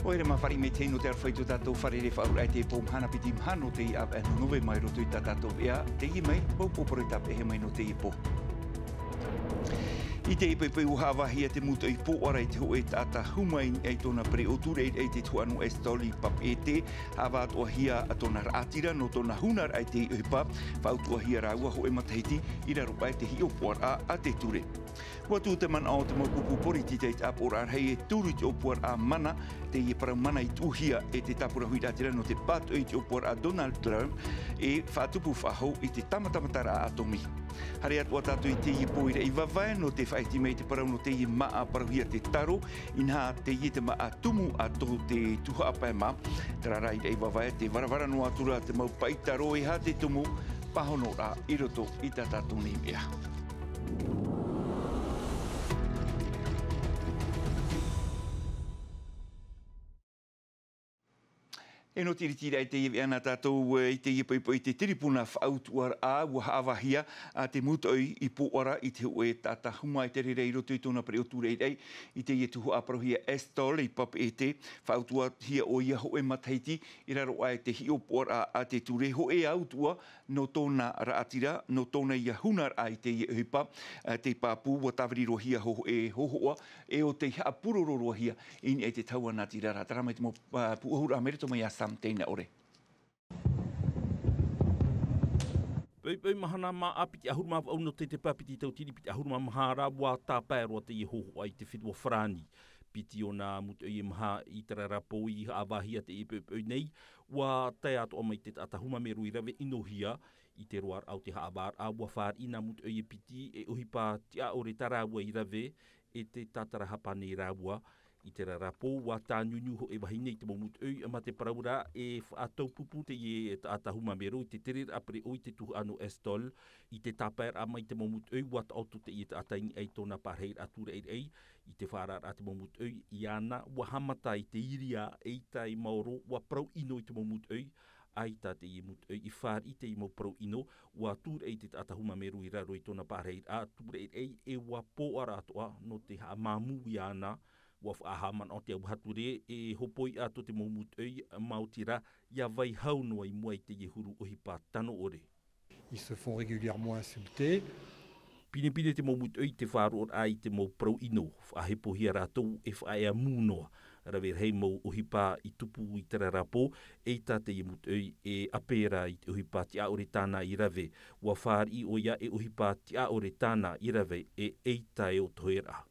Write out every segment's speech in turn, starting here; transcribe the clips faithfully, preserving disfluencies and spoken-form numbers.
ʻOia, mā fāriʻi mai te hei nō te aroha i tō tātou fārerei faʻaʻoreraʻa i teie pō mahana piti maha nō teie ʻāvaʻe nō Novema i roto i tā tātou ʻea, teie mai, mau pō parau e tāpeʻahia mai nō teie pō. I teie poʻipoʻi ua haʻavāhia te mūtoʻi pōʻara i te hōʻē taʻata huma i niʻa i tōna pereʻoʻo tūreʻareʻa i te tuhaʻa nō Estol i Papeʻete, haʻavā atoʻahia tōna raʻatira nō tōna hunaraʻa i te ʻohipa, faʻautuʻahia rāua hōʻē matahiti i raro aʻe i te hiʻopoʻaraʻa a te ture. Ua tuʻu te manaʻo o te mau pupu poritita i te ʻāpoʻoraʻa rahi e turu i te ʻōpuaraʻa mana, teie parau mana i tuʻuhia e te tāpura huiraʻatira nō te pātoʻi i te ʻōpuaraʻa Donald Trump, e faʻatupu faʻahou i te tāmatamataraʻa ʻātōmī. Haere atu ā tātou i teie pō i Raʻivavae nō te faʻaʻite mai i te parau nō teie māʻa parauhia te taro, inaha teie te māʻa tumu a tō te tuhaʻa pae mā. Terā rā i Raʻivavae, tē varavara noa atu ra te mau paʻi taro, e aha te tumu, pāhonoraʻa i roto i tā tātou nei mea. E nō te ʻiritiraʻa i teie veʻa nā tātou, e, i teie poʻipoʻi i te tiripuna faʻautuʻaraʻa, ua haʻavāhia a te mūtoʻi i pōʻara i te hōʻē taʻata huma i te reira i roto i tōna pereʻoʻo tūreʻareʻa i teie tuhaʻa parauhia Estol i Papeʻete, faʻautuʻahia ʻoia hōʻē matahiti i raro aʻe i te hiʻopoʻaraʻa a te ture, hōʻē ā utuʻa nō tōna raʻatira, nō tōna ia hunaraʻa i teie ʻohipa, e, tei pāpū, ua tāviri roa hia hō-, e hōhoʻa, e ʻo tei haʻapuroro roa hia i niʻa i te taua nātira ra. Terā mai te mau, a, pūʻohuraʻa mai roto mai iā Sam Teinaʻore. Poʻipoʻi mahana māʻa piti ʻahuru mā vaʻu nō te, te pae piti tauatini piti ʻahuru mā maha ra, ua tāpae roa teie hōhoʻa i te fenua Farāni. Piti ōna mūtoʻi e maha i terā ra pō i haʻavāhia teie poʻipoʻi nei, ua tae atoʻa mai te taʻata huma mero i rave ʻinohia. I te roaraʻa o te haʻavāraʻa, ua fāriʻi nā mūtoʻi e piti e ʻohipa tiʻaʻore tā rāua i rave, e te tātarahapa nei rāua. I terā ra pō, ua tāniuniu hōʻē vahine i te mau mūtoʻi, mā te parau ra e faʻataupupu teie taʻata huma mero i te tereraʻa pereʻoʻo i te tuhaʻa nō Estol. I te tāpaeraʻa mai te mau mūtoʻi, ua taʻoto teie taʻata i niʻa i tōna pārahiraʻa tūreʻareʻa. I te faʻaararaʻa te mau mūtoʻi iāna, ua haʻamata i te ʻiriā, eʻita e maoro, ua parau ʻino i te mau mūtoʻi, ʻaita teie mūtoʻi i fāriʻi teie mau parau ʻino, ua tūreʻi te taʻata huma mero i raro i tōna pārahiraʻa tūreʻareʻa, e ua pōʻara atoʻa nō te haʻamāmū iāna. Ua faʻahaʻamanaʻo te auaha ture e hopoi atoʻa te mau mūtoʻi, maoti rā, ʻia vai hau noa i mua i teie huru ʻohipa tano ʻore. Ils se font régulièrement insulter. Pinepine te mau mūtoʻi i te faʻaroʻoraʻa i te mau parau ʻino, faʻahepohia rātou e faʻaea mū noa. Rave rahi mau ʻohipa i tupu i terā ra pō, eʻita teie mūtoʻi e ʻape ra i te ʻohipa tiʻaʻore tāna i rave. Ua fāriʻi ʻoia e ʻohipa tiʻaʻore tāna i rave, e ʻeita e ʻotoheraʻa.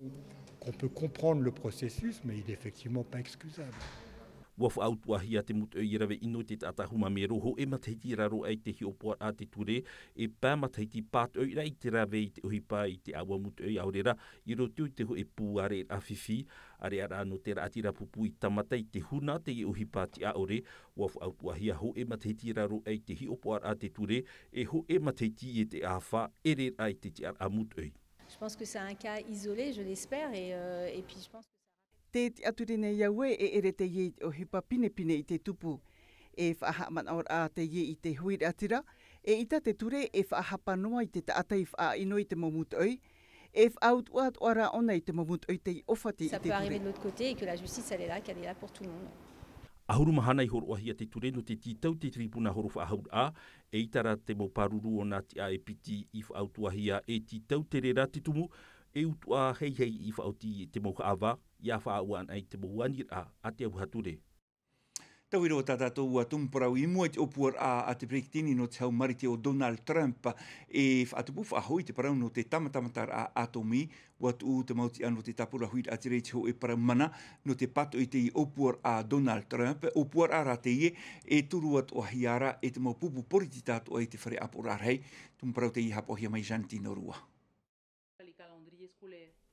Qu'on peut comprendre le processus, mais il est effectivement pas excusable. Ua faʻautuʻahia te mūtoʻi i rave ʻino i te taʻata huma mero hōʻē matahiti i raro aʻe i te hiʻopoʻaraʻa a te ture, e pae matahiti pātoʻiraʻa i te rave i te ʻohipa i te ʻāua mūtoʻi, ʻaore rā, i roto i te hōʻē pū ʻāreʻaraʻa fifi, ʻāreʻaraʻa nō te raʻatira pupu i tāmata i te huna teie ʻohipa tiʻaʻore. Ua faʻautuʻahia hōʻē matahiti i raro aʻe i te hiʻopoʻaraʻa a te ture, e hōʻē matahiti e te ʻāfa, ʻere rā i te tiʻaraʻa mūtoʻi. Je pense que c'est un cas isolé, je l'espère, et, euh, et puis je pense que ça Te tiʻaturi nei au ē, e ʻere teie i te ʻohipa pinepine i te tupu. E faʻahaʻamanaʻoraʻa teie i te huiraʻatira, eʻita te ture e faʻahapa noa i te taʻata i faʻaʻino i te mau mūtoʻi, e faʻautuʻa atoʻa rā ʻōna i te mau mūtoʻi tei ʻōfati i te ture. Ça peut arriver de l'autre côté et que la justice, elle est là, qu'elle est là pour tout le monde. ʻAhuru mahana i hōroʻahia te ture nō te tītau te tiripuna horo faʻahouraʻa, eʻita rā te mau pāruru ʻōna tiʻa e piti i faʻautuʻahia e tītau, terā rā te tumu, e utuʻa heihei i faʻaoti i te mau haʻavā, ʻia faʻaʻau anaʻe i te mau aniraʻa a te auaha ture. Taui roa tā tātou tumu parau i mua i te ʻōpuaraʻa a te peretiteni nō te hau marite ʻo Donald Trump, e faʻatupu faʻahou i te parau nō te tāmatamataraʻa ʻātōmī, ua tuʻu te mau tiʻa nō te tāpura huiraʻatira i te hōʻē parau mana, nō te pātoʻi i te ʻōpuaraʻa a Donald Trump, ʻōpuaraʻa rā teie, e turu atoʻahia ra e te mau pupu poritita atoʻa i te fare ʻāpoʻoraʻa rahi, tumu parau teie haʻapaʻohia mai Jeanne Tinorua.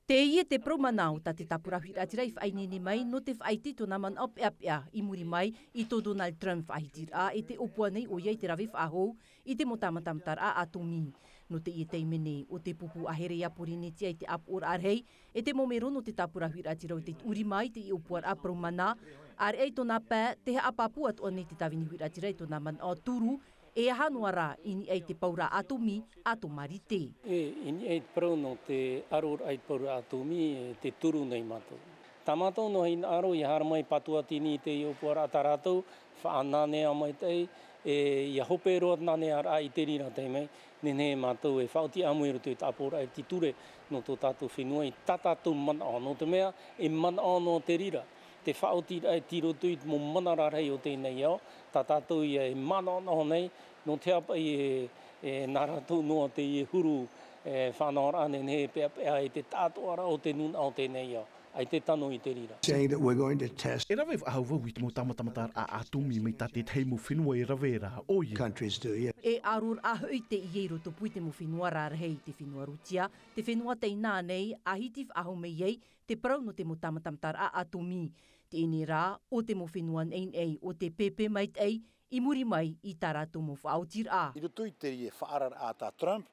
Teie te parau mana o tā te tāpura huiraʻatira i faʻaineine mai nō te faʻaʻite i tōna manaʻo peʻapeʻa i muri mai i tō Donald Trump faʻahitiraʻa e tē ʻōpua nei ʻoia i te rave faʻahou i te mau tāmatamataraʻa ʻātōmī. Nō teie taime nei, ʻo te pupu ʻāhere iā Pōrīnetia i te ʻāpoʻoraʻa rahi, e te mau mero nō te tāpura huiraʻatira ʻo tē tuʻuri mai i te ʻōpuaraʻa parau mana, ʻāreʻa i tōna pae, tē haʻapāpū atoʻa nei te tāvini huiraʻatira i tōna manaʻo turu, e aha noa rā, i niʻa i te pauraʻa ʻātōmī a tō marite. E, i niʻa i te parau nō te ʻaroraʻa i te pauraʻa ʻātōmī, e tē turu nei mātou. Tā mātou noa hinaʻaro ia haere mai pātuatini i te ʻōpuaraʻa tā rātou faʻananea mai te ʻai, e ia hope roa te nanaeraʻa i te reira taime. Nehenehe mātou e faʻaoti ʻāmui i roto i te ʻāpoʻoraʻa i te ture nō tō tātou fenua i tā tātou manaʻo, nō te mea e manaʻo nō te reira te faʻaotiraʻa i roto i te mau mana rarahi o teie nei ao. Tā tātou ia e manaʻonaʻo nei nō te haʻapaʻi e nā rātou noa teie huru faʻanahoraʻa nehenehe e peʻapeʻa i te taʻatoʻaraʻa o te nūnaʻa o teie nei ao, ʻaita e tano i te reira. E rave faʻahou vau i te mau tāmatamataraʻa ʻātumi mai tā te tahi mau fenua e rave ra ʻoia. E ʻaroraʻa hoʻi teie i roto pū i te mau fenua rarahi, te fenua Rutia, te fenua Taina nei, ʻahiti faʻahou mai ai te parau nō te mau tāmatamataraʻa ʻātumi. Teie nei rā ʻo te mau fenua neʻineʻi o te pēpē maitaʻi i muri mai i tā rātou mau faʻaotiraʻa. I roto i teie faʻaararaʻa tā Trump,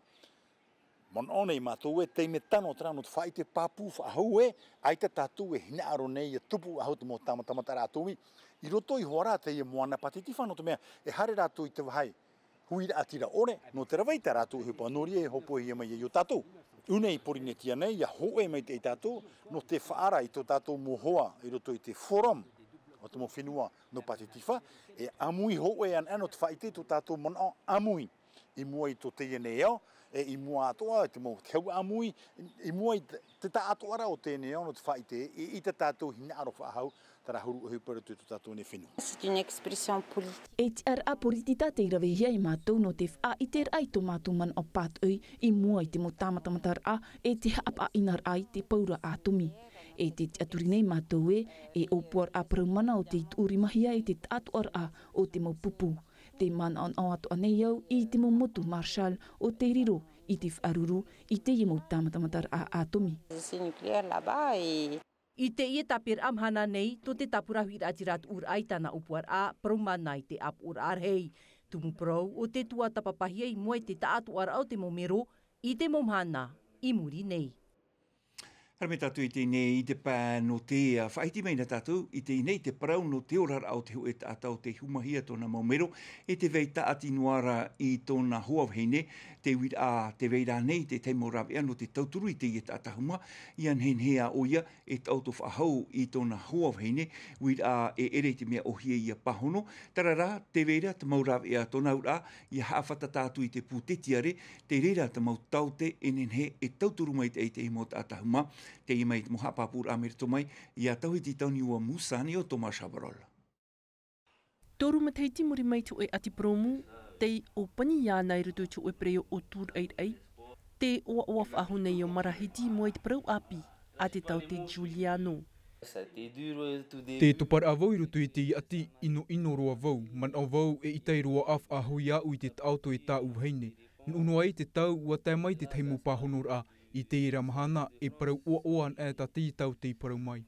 manaʻo nei mātou e taime tano terā nō te faʻaʻite pāpū faʻahou ē, ʻaita tātou e hinaʻaro nei ia tupu faʻahou te mau tāmatamataraʻa ʻātumi i roto iho ā rā teie moana Pātitifā, nō te mea e haere rātou i te vāhi huiraʻatira ʻore nō te rave i tā rātou ʻohipa, nō reira e hōpoihia mai ai iō tātou. ʻUa nei Pōrīnetia nei, ia hōʻē maitaʻi tātou nō te faʻaara i tō tātou mau hoa i roto i te Forum o te mau fenua nō Pātitifā, e ʻāmui hōʻē anaʻe nō te faʻaʻite i tō tātou manaʻo ʻāmui i mua i tō teie nei ao, e i mua atoʻa i te mau, te hau ʻāmui, i mua i te, te taʻatoʻaraʻa o teie nei ao nō te faʻaʻite e ʻaita tātou hinaʻaro faʻahou terā huru ʻohipa i roto i tō tātou nei fenua. C'est une expression politique. E tiʻaraʻa poritita tei ravehia e mātou nō te faʻaʻiteraʻa i tō mātou manaʻo pātoʻi i mua i te mau tāmatamataraʻa e te haʻapaʻoraʻa i te paura ʻātumi. E te tiʻaturi nei mātou ē, e ʻōpuaraʻa parau mana o tei tuʻurimahia e te taʻatoʻaraʻa o te mau pupu. Te manaʻonaʻo atoʻa nei au i te mau motu Marshall o tei riro i te faʻaruru i teie mau tāmatamataraʻa ʻātumi. Essai nucléaire là-bas et I teie tāpiraʻa mahana nei, tō te tāpura huiraʻatira tuʻuraʻa i tāna ʻōpuaraʻa parau mana i te ʻāpoʻoraʻa rahi. Tumu parau ʻo te tuatāpapahia i mua i te taʻatoʻaraʻa o te mau mero i te mau mahana i muri nei. Haere mai tātou i teie nei i te pae nō te, ā, faʻahiti mai na tātou i teie nei te parau nō te oraraʻa o te hōʻē taʻata o tei humahia tōna mau mero, e tē vai tāʻati noa ra i tōna hoa vahine. Te uiraʻa tē vai ra nei te tahi mau rāveʻa nō te tauturu i teie taʻata huma, ʻia nehenehe ā ʻoia e taʻoto faʻahou i tōna hoa vahine, uiraʻa e ʻere i te mea ʻōhie ʻia pāhono. Terā rā, tē vai ra te mau rāveʻa tōna auraʻa ʻia haʻafātata atu i te pū tetiare, tē reira te mau taote e nehenehe e tauturu mai te, i te mau taʻata huma. Teie mai te mau haʻapāpūraʻa mai roto mai iā Tauhiti Tauniua Musani ʻo Thomas Chabrol. Toru matahiti muri mai te hōʻē ʻati purōmu, tei ʻōpani iāna i roto i te hōʻē pereio ʻōtūraʻiraʻa, te ʻoaʻoa faʻahou nei o Marahiti i mua i te parau ʻāpī a te taote Giuliano. Te toparaʻa vau i roto i teie ʻati, ʻinoʻino roa vau, manaʻo vau e ʻita roa ā faʻahou iāʻu i te taʻoto e tāʻu vahine. Nuʻu noa ai te tau, ʻua tae mai te tahi mau pāhonoraʻa. I teie ra mahana, e parau ʻoaʻoa ana ʻē tā teie taote i parau mai.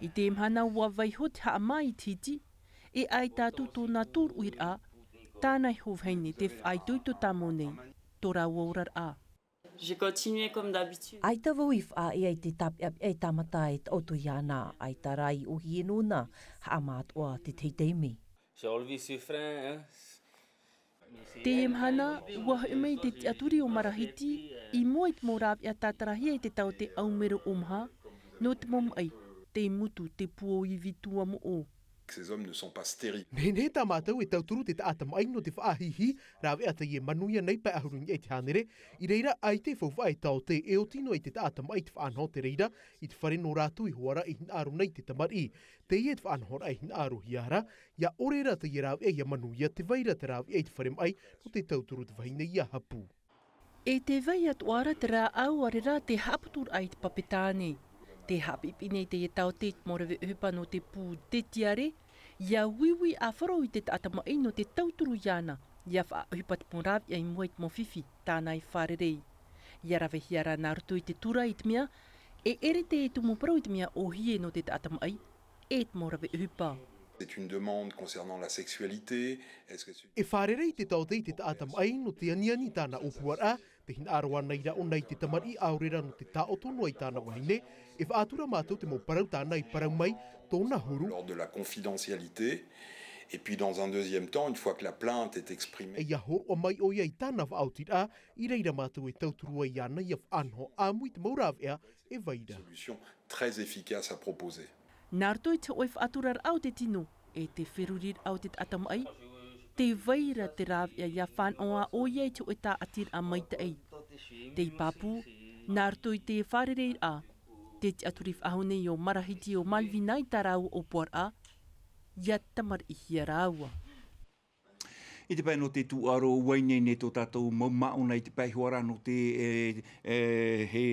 I teie mahana ʻua vaiiho te haʻamā i te hiti, e ʻaita atu tōna tūruʻiraʻa, tāna iho vahine te faʻaitoito tāmau nei tō rāua oraraʻa. J'ai continué comme d'habitude. ʻAita vau i faʻaea i te tāpeʻapeʻa e tāmata e taʻoto iāna, ʻaita rā i ʻōhie nōna, haʻamā atoʻa te tahi taime. J'ai enlevé ce frein, hein. Teie mahana, ʻua hoʻi mai te tiʻaturi o Marahiti i mua i te mau rāveʻa tātarahia e te taote ʻau mero ʻōmaha, nō te mau maʻi, tei mutu te pū o ivi tuamoʻo. Ces hommes ne sont pas stériles. Nehenehe tā mātou e tauturu te taʻata maʻi nō te faʻahihi, rāveʻa teie e manuia nei pae ʻahuru i niʻa i te hānere, i reira ʻaita e faufaʻa e taote e oti noa i te taʻata maʻi te faʻanaho te reira, i te fare nō rātou iho ā ra i hinaʻaro nei i te tamariʻi. Teie te faʻanahoraʻa e hinaʻarohia ra, ʻia ʻore ra teie rāveʻa ʻia manuia, tē vai ra te rāveʻa i te fare maʻi nō te tauturu te vahine ʻia hapū. E tē vai atoʻa ra te rāʻau ʻaore rā te haʻaputuraʻa i te pape tāne. Tē haʻapiʻipiʻi nei teie taote i te mau rave ʻohipa nō te pū tetiare, ʻia uiui ʻāfaro i te taʻata maʻi nō te tauturu iāna, ʻia faʻaʻohipa te mau rāveʻa i mua i te mau fifi tāna e fārerei. ʻIa ravehia ra nā roto i te tura i te mea, e ʻere te tumu parau i te mea ʻōhie nō te taʻata maʻi, e te mau rave ʻohipa. C'est une demande concernant la sexualité. Est-ce que c'est... E fārerei te taote i te taʻata maʻi nō te aniani i tāna ʻōpuaraʻa, tē hinaʻaro ana ra ʻōna i te tamariʻi ʻaore rā nō te taʻoto noa i tāna vahine, e faʻatura mātou te mau parau tāna i parau mai, tōna huru. L'ordre de la confidentialité. Et puis, dans un deuxième temps, une fois que la plainte est exprimée, ia hōroʻa mai ʻo ia i tāna faʻaotiraʻa, i reira mātou e tauturu ai iāna ia faʻanaho ʻāmui te mau rāveʻa e vai ra. Solution très efficace à proposer. Nā roto i te hōʻē faʻaturaraʻa o te tino, e te feruriraʻa o te taʻata maʻi, tē vai ra te rāveʻa ia fānaʻo ā ʻo ia i te hōʻē tāʻatiraʻa maitaʻi. Tei pāpū, nā roto i te fārereiraʻa, te tiʻaturi faʻahou nei o Marahiti o Malvina i tā rāua ʻōpuaraʻa, ia tamariʻihia rāua. I te pae nō te tūʻaro, ʻua ineine tō tātou mau māʻona i te pae hoʻi ra nō te, e, e, he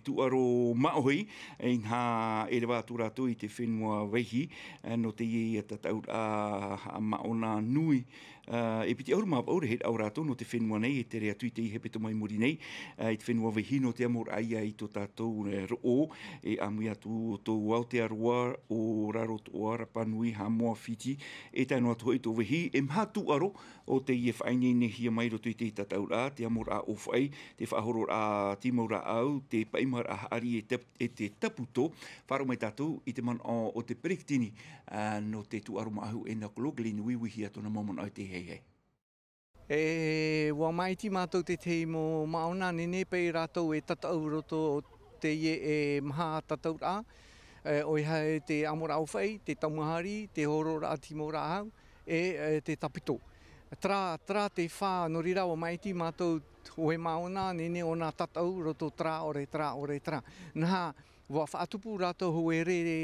tūʻaro māʻohi, e, inaha e reva atu rātou i te fenua Vaihi, e, nō teie tataʻuraʻa māʻona nui, e, e piti ʻahuru mā vaʻu rahiraʻa o rātou nō te fenua nei, e tere atu i te hepetoma i muri nei, e, i te fenua Vaihi nō te amoraʻa ia i tō tātou, e, roʻo, e ʻāmui atu tō Aotearoa, ʻo Rarotoʻa, Rapa Nui, Haʻamoa, Fiti, e tae noa atu hoʻi tō Vaihi, e maha tūʻaro o teie faʻaineinehia mai i roto i te tataʻuraʻa, te amoraʻa ʻōfaʻi, te faʻahororaʻa tīmau rāʻau, te paʻimaraʻa haʻari e te, e te taputō, faʻaroʻo mai tātou i te manaʻo o te peretiteni, ā, nō te tūʻaro māʻohi ʻo Enoch Laughlin, uiuihia tōna mau manaʻo i teie ahiahi. E, ʻua māʻiti mātou tētahi mau māʻona, nehenehe paʻi rātou e tataʻu i roto o teie, e, maha tataʻuraʻa, e, ʻoia hoʻi te amoraʻa ʻōfaʻi, te taumāhari, te hororaʻa tīmau rāʻau, e, e, te taputō. Terā, terā te fā, nō reira ʻua māʻiti mātou hōʻē māʻona, nehenehe ʻōna tataʻu i roto terā ʻore, terā ʻore, terā. Nā hea, ʻua faʻatupu rātou hōʻē rē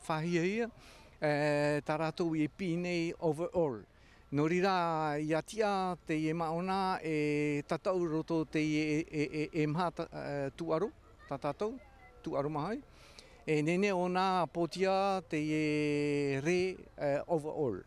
fāhiahia, e, tā rātou e piʻi nei overall. Nō reira, ʻia tiʻa teie māʻona e tataʻu i roto teie e, e, e, e maha ta-, e, tūʻaro, tā tātou, tūʻaro māʻohi. E nehenehe ʻōna pōtia teie rē, e, overall.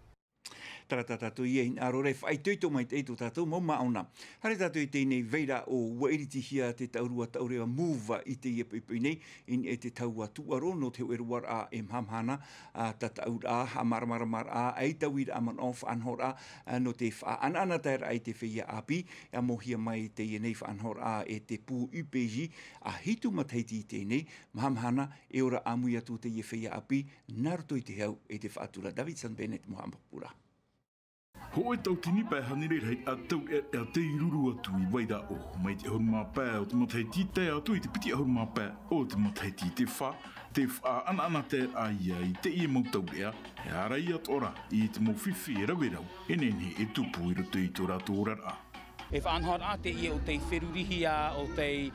Terā tā tātou ia hinaʻaro ra e faʻaitoito maitaʻi tō tātou mau māʻona. Haere tātou i teie nei vaira ʻo ʻua iritihia te taurua taureʻa Move i teie poʻipoʻi nei, i niʻa i te taua tūʻaro nō te hōʻē roaraʻa e mahamahana, ā, tataʻuraʻa, haʻamāramaramaraʻa, ʻaitauiraʻa manaʻo, faʻanahoraʻa, ā, nō te faʻaʻanaʻanataeraʻa i te feiā ʻāpī, e ʻamuhia mai teie nei faʻanahoraʻa e te pū U P J, ā hitu matahiti i teie nei, mahamahana, e ora ʻāmui atu teie feiā ʻāpī, nā roto i te hau e te faʻatura. Davidson Bennett mo haʻapāpū ra. Hōʻē tautini pae hānere rahi ā taureʻareʻa tei ruru atu i Vairaʻo, mai te ʻahuru mā pae o te matahiti tae atu i te piti ʻahuru mā pae o te matahiti. Te fā, te faʻaʻanaʻanataeraʻa ia i teie mau taureʻa, e āraʻi atoʻa ra i te mau fifi e rave rau, e nehenehe e tupu i roto i tō rātou oraraʻa. E faʻanahoraʻa teie ʻo tei ferurihia, ʻo tei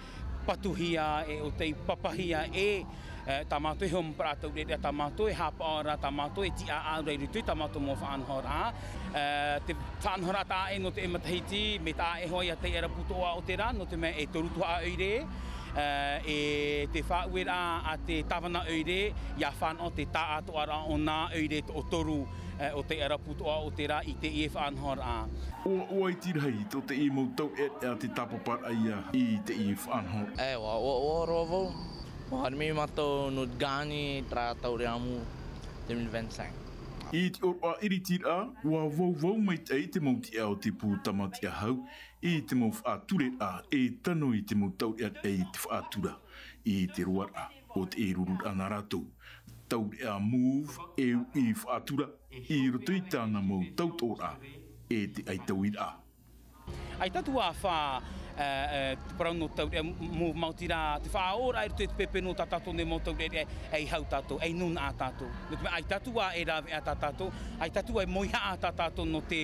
patuhia, e ʻo tei papahia e, e, tā mātou e hōmaparaʻa taureʻareʻa, tā mātou e haʻapaʻo ra, tā mātou e tiʻaʻau ra i roto i tā mātou mau faʻanahoraʻa. E, te faʻanahoraʻa taʻa ʻē nō te matahiti, mea taʻa ʻē hoʻi ā tei ʻarapu toʻa o te rā, nō te mea e toru tuhaʻa ʻoire, e, e te faʻaueraʻa a te tāvana ʻoire, ʻia fānaʻo te taʻatoʻaraʻa o nā ʻoire toʻotoru, e, ʻo tei ʻarapu toʻa o te rā i teie faʻanahoraʻa. ʻUa, ʻua iti rahi tō teie mau taureʻareʻa te tāpaparaʻa ia i teie faʻanahoraʻa. E, ʻua, ʻua, ʻua roa vau. ʻUa haere mai mātou Nutgani, terā taureʻa Move deux mille vingt-cinq. I te ʻōroʻa iritiraʻa, ʻua vauvau maitaʻi te mau tiʻa o te pū Tamatiʻa Hau i te mau faʻatureraʻa e tano i te mau taureʻareʻa i te faʻatura i te roaraʻa o te rururaʻa nā rātou. Taureʻa Move e uʻi faʻatura i roto i tāna mau tautoʻoraʻa e te ʻaitauiraʻa. ʻAita atu ā fā, e, e, te parau nō te taureʻa Move, maoti rā te faʻaʻoraʻa i roto i te pēpē nō tā tātou nei mau taureʻareʻa, ʻei hau tātou, ʻei nūnaʻa tātou. Nō te mea ʻaita atu ā e rāveʻa tā tātou, ʻaita atu ā e mauihaʻa tā tātou nō te,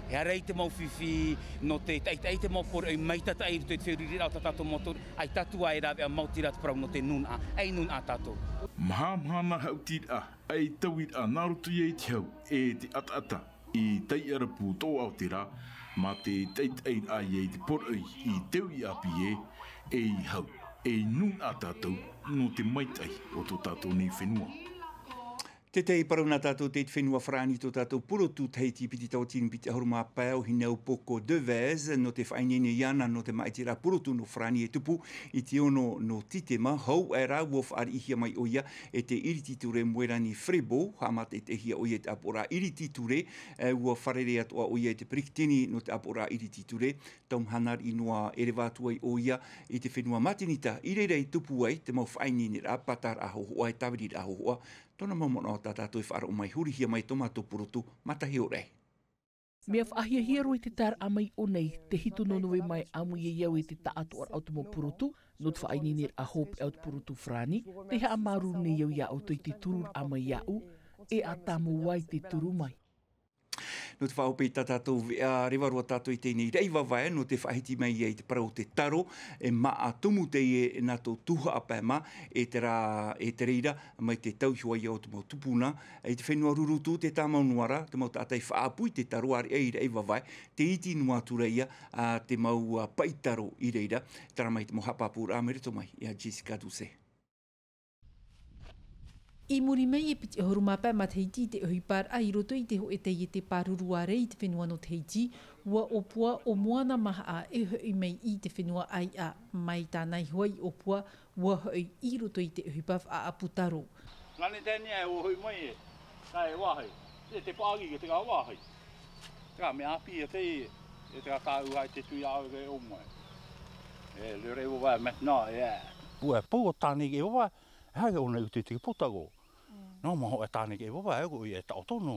e āraʻi te mau fifi, nō te taʻitaʻi te mau poroʻi, maitataʻi i roto i te feruriraʻa o tā tātou mau taureʻa, ʻaita atu ā e rāveʻa, maoti rā te parau nō te nūnaʻa, ʻei nūnaʻa tātou. Mahamahana haʻutiraʻa, ʻaitauiraʻa nā roto ia i te hau, e te ʻataʻata, i taiʻarapu toʻa o te rā, mā te taʻitaʻiraʻa ia i te poroʻi, i te uʻi ʻāpī ē, ʻei hau, ʻei nūnaʻa tātou, nō te maitaʻi o tō tātou nei fenua. Tētahi parau nā tātou tei te fenua Farāni, tō tātou purotu Tahiti piti tautini piti ʻahuru mā pae, ʻo Hinaupoko Devèze, nō te faʻaineine iāna nō te māʻitiraʻa purotu nō Farāni e tupu i te ono nō Tītema, hou aʻe rā ʻua fāriʻihia mai ʻoia e te iriti ture Moerani Frebo, haʻamātaʻitaʻihia ʻoia i te ʻāpoʻoraʻa iriti ture, e, ʻua fārerei atoʻa ʻoia i te peretiteni nō te ʻāpoʻoraʻa iriti ture, tau mahana riʻi noa e reva atu ai ʻoia i te fenua Matinita, i reira i tupu ai te mau faʻaineineraʻa, pātaraʻa hōhoʻa, e tāviriraʻa hōhoʻa, Tōna mau manaʻo tā tātou e faʻaroʻo mai, hurihia mai tō mātou purotu, mātahi ʻōraʻa. Mea faʻahiahia roa i te taeraʻa mai i ʻō nei, te hitu nō Novema e ʻāmui ai au i te taʻatoʻaraʻa o te mau purotu, nō te faʻaineineraʻa hopeʻa o te purotu farāni, tē haʻamāuruuru nei au iā ʻoutou i te tururaʻa mai iāʻu, e ʻa tāmau ā i te turu mai. Nō te faʻaʻohipa i tā tātou veʻa, reva roa tātou i teie nei raʻi vavae, nō te faʻahiti mai ia i te parau o te taro, e māʻa tumu teie nā tō Tuhaʻa Pae mā, e te rā, e te reira, mai te tauihoa ia o te mau tupuna, i te fenua Rurutu, te tāmau noa ra, te mau taʻata i faʻaʻapu i te taro, ʻāreʻa i raʻi vavae, te iti noa atu ra ia, ā, te mau, ā, paʻi taro i reira, terā mai te mau haʻapāpūraʻa mai roto mai, ia Jessica Doucet. I muri mai e piti ʻahuru mā pae matahiti i te ʻohiparaʻa i roto i te hōʻē taiete pāruru ārai i te fenua nō Tahiti, ʻua ʻōpua ʻo Moana Mahaʻa e hoʻi mai i te fenua ʻāiʻa, mai tāna iho ā i ʻōpua, ʻua hoʻi i roto i te ʻohipa faʻaʻapu taro. Nani tēnei e hoʻi mai e, ka e vāhi, e te paʻari, e te kā vāhi. Te kā mea ʻāpī e te, e te kā tāu ai te tui ʻāu e ʻō mai. E, rere ʻo vā, maintenant, e. Pua e pau o tāne ke ʻō vā, e haere ʻōna i te, te potago. Nō maho e tāne ke ʻō vā, e ko i e taʻoto nō.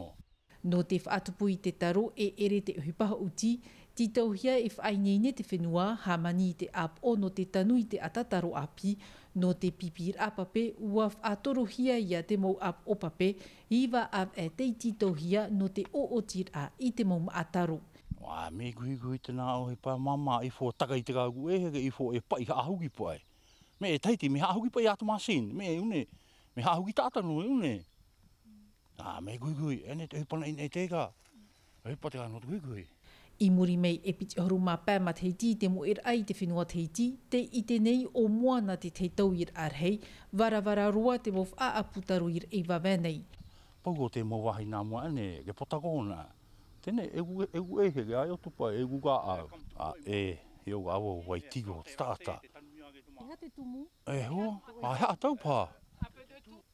Nō te faʻatupu i te taro e ʻere te ʻohipa haʻuti, tītauhia e faʻaineine te fenua, hāmani i te ʻāpoʻo nō te tanu i te ʻata taro ʻāpī, nō te pīpīraʻa pape, ʻua faʻatorohia ia te mau ʻāpoʻo pape, iva ʻāvaʻe tei tītauhia nō te ʻoʻotiraʻa i te mau māʻa taro. ʻUa mea kuhikuhi te nā ʻohipa māmā, i fō taka i te kā ʻoku ʻehere, i fō e paʻi haʻahuki paʻi. Mea e Tahiti, mea haʻahuki paʻi atu machine, mea e ʻune, mea haʻahuki taʻata nō e ʻune. Ā, mea kuhikuhi, e nei te ʻohipa nei, nei te kā. ʻOhipa te kā nō te kuhikuhi. I muri mai e piti ʻahuru mā pae matahiti i te moʻeraʻa i te fenua Tahiti, tē ʻite nei ʻo Moana te tahi tauiraʻa rahi, varavara roa te mau faʻaʻapu taro i raʻi vavae nei. Pau o te mau vāhi nā mua ʻane, ke potago nā. Tēnei, e gu, e gu ʻehere, ʻae o tupa, e gu kā ʻāu. Ā, e, i ʻō kā ʻāu, ʻua tīo te taʻata. E hō, ā, e haʻatau pā.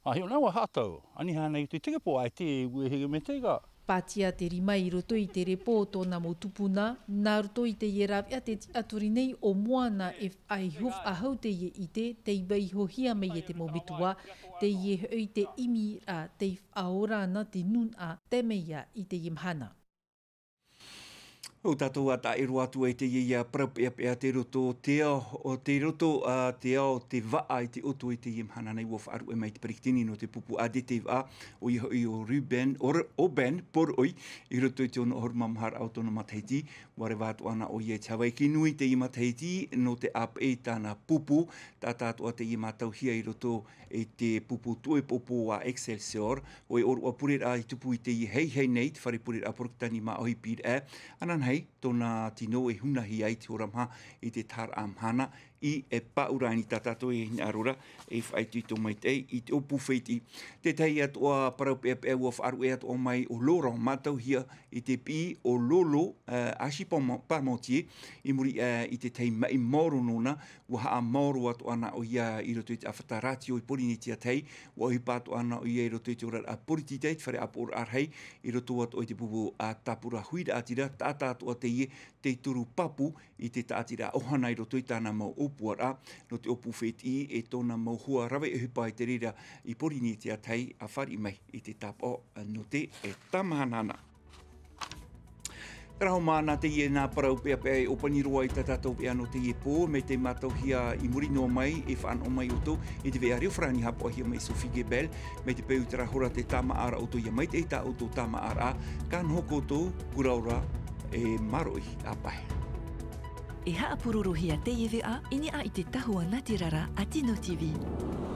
Ā, hiʻo nā ʻua haʻatau. Ani hānai te teke pō, ʻae te, e gu ʻehere mea te kā. Pātia te rima i roto i te repo o tōna mau tupuna, nā roto i teie rāveʻa tē tiʻaturi nei ʻo Moana e faʻaiho faʻahou teie ʻite, tei vaihohia mai e te mau metua, teie hoʻi te ʻimiraʻa, tei faʻaora ana te nūnaʻa, te mea i teie mahana. ʻO tātou ʻa taʻero atu ai teie ia parau peʻapeʻa tei roto o te ao, o tei roto, ā, te ao o te vaʻa i te ʻoto i teie mahana nei ʻua faʻaruʻe mai te peretiteni nō te pupu A D T vaʻa, ʻoia hoʻi ʻo Ruben, ʻo R-, ʻo Ben Poroʻi, i roto i te ono ʻahuru mā maha raʻa o tōna matahiti, ʻua reva atoʻa na ʻoia i te Hawaiki nui teie matahiti, nō te ʻāpeʻe i tāna pupu, taʻata atoʻa teie mātauhia i roto i te pupu tuʻepopo a Excelsior, ʻo e ʻōroʻa pureraʻa i tupu i teie hei hei nei, te fare pureraʻa Poroketani Māʻohi Pīraʻe, ananahi, tōna tino e hunahi ai te hora maha i te taharaʻa mahana, i e pāʻura ani tā tātou e hinaʻaro ra, e faʻaitoito maitaʻi, i te ʻōpū fētiʻi. Tētahi atoʻa parau peʻapeʻa ʻua faʻaruʻe atoʻa mai ʻo Laurent Mātauhia i te piʻi ʻo Lolo, ā, Ashi Pamo-, Parmentier, i muri, ā, i te tahi maʻi maoro nōna, ʻua haʻamaoro atoʻa na ʻoia i roto i te ʻāfata rātio i Porinetia Tahi, ʻua ʻohipa atoʻa na ʻoia i roto i te oraraʻa poritita i te fare ʻāpoʻoraʻa rahi, i roto atoʻa i te pupu a Tāpura Huiraʻatira, taʻata atoʻa teie, tei turu pāpū i te taʻatiraʻa ʻohana i roto i tāna mau ʻōpuaraʻa, nō te ʻōpū fētiʻi e tōna mau hoa rave ʻohipa i te reira i Porinetia Tahi, ʻa fāriʻi mai i te tāpaʻo nō te, e, tāmāhanahana. Terā hoʻi mā na teie nā parau peʻapeʻa e ʻōpani roa i tā tātou veʻa nō teie pō, mai te mātauhia i muri noa mai, e fānaʻo mai ʻoutou i te veʻa reo farāni haʻapaʻohia mai Sophie Gebel, mai te peu i terā hora tē tāmāʻa ra ʻoutou ʻia maitaʻi tā ʻoutou tāmāʻaraʻa, ka noho koutou, kuraora, e māroʻi ā pae. E haʻapurorohia teie veʻa i niʻa i te tahua nātirara a Tino T V.